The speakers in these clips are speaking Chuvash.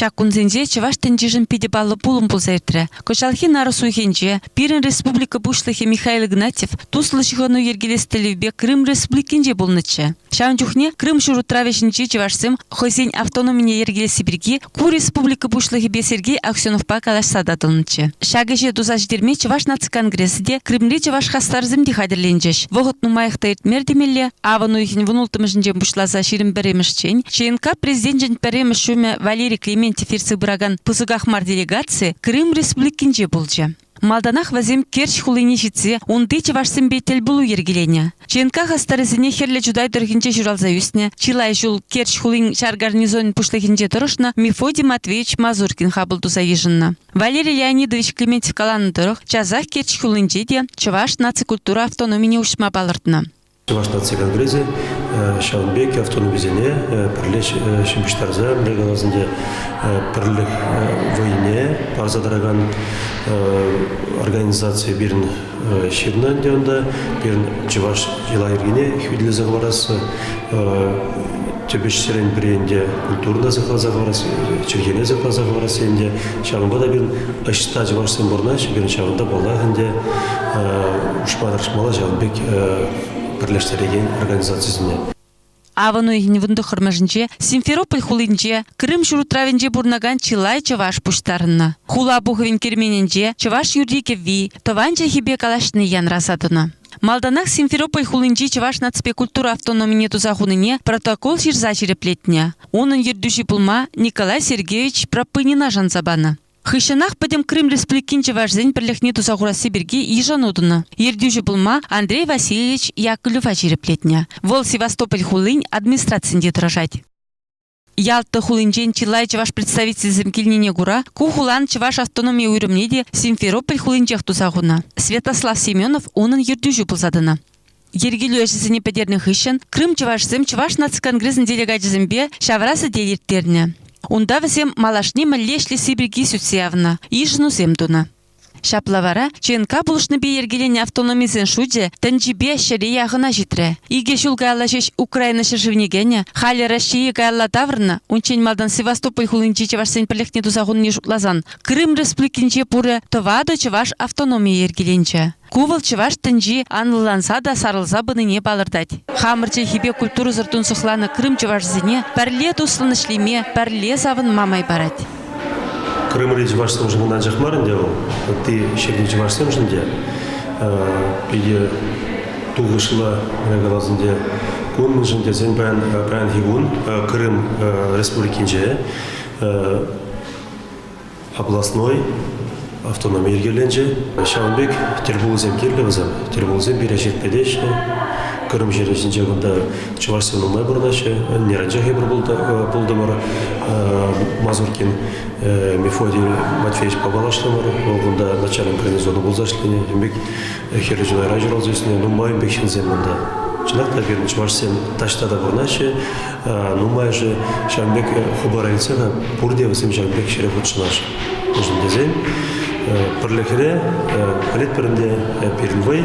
Ҫак кунсенче чӑваш тӗнчишӗн питӗ паллӑ пулӑм пулса иртрӗ. Кӑҫалхи нарӑс уйӑхӗнче пирӗн республика Пуҫлӑхӗ Михаил Игнатьев туслӑ ҫыхӑну йӗркелес тӗллевпе Крым Республикинче пулнӑччӗ. Ҫавӑн чухне Крым ҫурутравӗ ҫинчи чӑвашсем хӑйсен автономине йӗркелесси пирки ку республика Пуҫлӑхӗпе Сергей Аксеновпа калаҫса татӑлнӑччӗ. Ҫак ӗҫе туса ҫитерме Чӑваш наци конгресӗ те, Крымри чӑваш хастарӗсем те хатӗрленчӗҫ. Вӑхӑт нумаях та иртмерӗ темелле, авӑн уйӑхӗн вунулттӑмӗшӗнчен пуҫласа 21-мӗшчен ЧНК президенчӗн пӗрремӗш ҫумӗ Валерий Клементьев ертсе пыракан пысӑках мар делегаци Крым Республикинче пулчӗ. Малтанах вӗсем Керчь хулине ҫитсе унти чӑвашсемпе тӗлпулу йӗркеленӗ. ЧНК хастарӗсене Хӗрлӗ Чутай тӑрӑхӗнче ҫуралса ӳснӗ, чылай ҫул Керчь хулин ҫар гарнизонӗн пуҫлӑхӗнче тӑрӑшнӑ Мефодий Матвеевич Мазуркин хапӑл туса йышӑннӑ. Валерий Леонидович Клементьев каланӑ тӑрӑх, часах Керчь хулинче те чӑваш наци культура автономине уҫма палӑртнӑ. Чӑваш наци конгресӗ ҫавӑн пек автономисене пӗрле ҫыпӑҫтарса, мӗнле калас ӗнтӗ, пӗрлӗх вӑйне парса тӑракан организаци пирӗн ҫырнӑ ӗнтӗ унта. Пирӗн чӑваш йӑла-йӗркине хӳтӗлесе хӑварас, тӗп ӗҫсерен пӗри ӗнтӗ культурӑна сыхласа хӑварас, чӗлхене сыхласа хӑварас ӗнтӗ. Ҫавӑнпа та пирӗн ӑҫта чӑвашсем пурӑнаҫҫӗ, пирӗн ҫавӑнта паллах ӗнтӗ хушма тӑрӑшмалла ҫавӑн пек пӗрлештерекен организацисене. Авӑн уйӑхӗн вунтӑххӑрмӗшӗнче Симферополь хулинче Крым ҫурутравӗнче пурӑнакан чылай чӑваш пуҫтарӑннӑ. Хула пухӑвӗн керменӗнче чӑваш юрри-кӗвви, тӑван чӗлхепе калаҫни янраса тӑнӑ. Малтанах Симферополь хулинчи чӑваш наципе культура автономине туса хунине протокол ҫырса ҫирӗплетнӗ. Унӑн ертӳҫи пулма Николай Сергеевич Пропынина шанса панӑ. Хыҫҫӑнах пӗтӗм Крым Республикин чӑвашсен пӗрлӗхне туса хурасси пирки йышӑну тунӑ. Ертӳҫӗ пулма Андрей Васильевич Яковлева ҫирӗплетнӗ. Вӑл Севастополь хулин администрацинче тӑрӑшать. Ялта хулинчен чылай чӑваш представителӗсем килнине кура ку хулан чӑваш автономи уйрӑмне те Симферополь хулинчех туса хунӑ. Святослав Семенов унӑн ертӳҫи пулса тӑнӑ. Йӗркелӳ ӗҫӗсене пӗтернӗ хыҫҫӑн Крым чӑвашсем Чӑваш наци конгресӗн делегачӗсемпе ҫавра сӗтел ирттернӗ. Унта вӗсем малашне мӗнле ӗҫлесси пирки сӳтсе явнӑ, йышӑнусем тунӑ. Ҫапла вара ЧНК пулӑшнипе йӗркеленӗ автономисен шучӗ тӗнчипе ҫӗре яхӑна ҫитрӗ. Икӗ ҫул каялла ҫеҫ Украина ҫӗршывне кӗнӗ, халӗ Раҫҫее каялла таврӑннӑ, унччен малтан Севастополь хулинчи чӑвашсен пӗрлӗхне туса хунине шутласан Крым Республикинче пурӗ тӑватӑ чӑваш автономийӗ йӗркеленчӗ. Ку вӑл чӑваш тӗнчи анлӑланса та сарӑлса пынине палӑртать. Хамӑр чӗлхепе культурӑсӑр тунсӑхланӑ Крым чӑвашӗсене пӗрле туслӑн ӗҫлеме, пӗрле савӑнма май парать. Крымри чӑвашсемшӗн кӑна анчах мар ӗнтӗ вӑл, ытти ҫӗрти чӑвашсемшӗн те питӗ тухӑҫлӑ, калас ӗнтӗ, кун мӗншӗн тесен паян, паянхи кун Крым Республикинче областной автономи йӗркеленчӗ. Ҫавӑн пек тӗлпулусем кирлӗ вӗсем. Тӗлпулусем пире ҫирӗплетеҫҫӗ. Крым ҫӗрӗ ҫинче кунта чӑвашсем нумай пурӑнаҫҫӗ. Ӗнер эпир пултӑмӑр. Мазуркин Мефодий Матвеевичпа паллашрӑмӑр. Вӑл кунта начальник гарнизона пулса ӗҫленӗ. Ун пек Хӗрлӗ Чутайра ҫуралса ӳснӗ. Нумай пек ҫынсем кунта. Чӑнах та пирӗн чӑвашсем таҫта та пурӑнаҫҫӗ. Нумайӑшӗ ҫавӑн пек хыпара илсе-ха пурте вӗсем ҫавӑн пек ҫӗре хутшӑнаҫҫӗ. Мӗншӗн тесен пӗрлӗхре пӗлетпӗр ӗнтӗ пирӗн вӑй.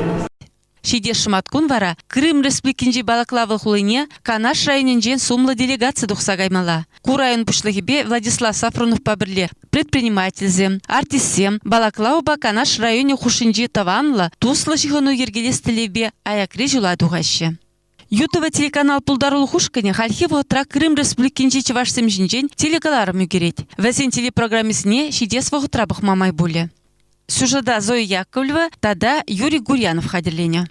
Ҫитес шӑматкун вара Крым Республикинчи Балаклава хулине Канаш районӗнчен сумлӑ делегаци тухса каймалла. Ку район пуҫлӑхӗпе Владислав Сафроновпа пӗрле предпринимательсем, артистсем Балаклавӑпа Канаш районӗ хушшинчи тӑванлӑ, туслӑ ҫыхӑну йӗркелес тӗллевпе аякри ҫула тухаҫҫӗ. Ютова телеканал пултарулӑх ушкӑнӗ хальхи вӑхӑтра Крым Республикинчи чӑвашсем ҫинчен телекӑларӑм ӳкерет. Вӗсен телепрограммисене ҫитес вӑхӑтра пӑхма май пулӗ. Сюжета Зоя Яковлева тата Юрий Гурьянов хатӗрленӗ.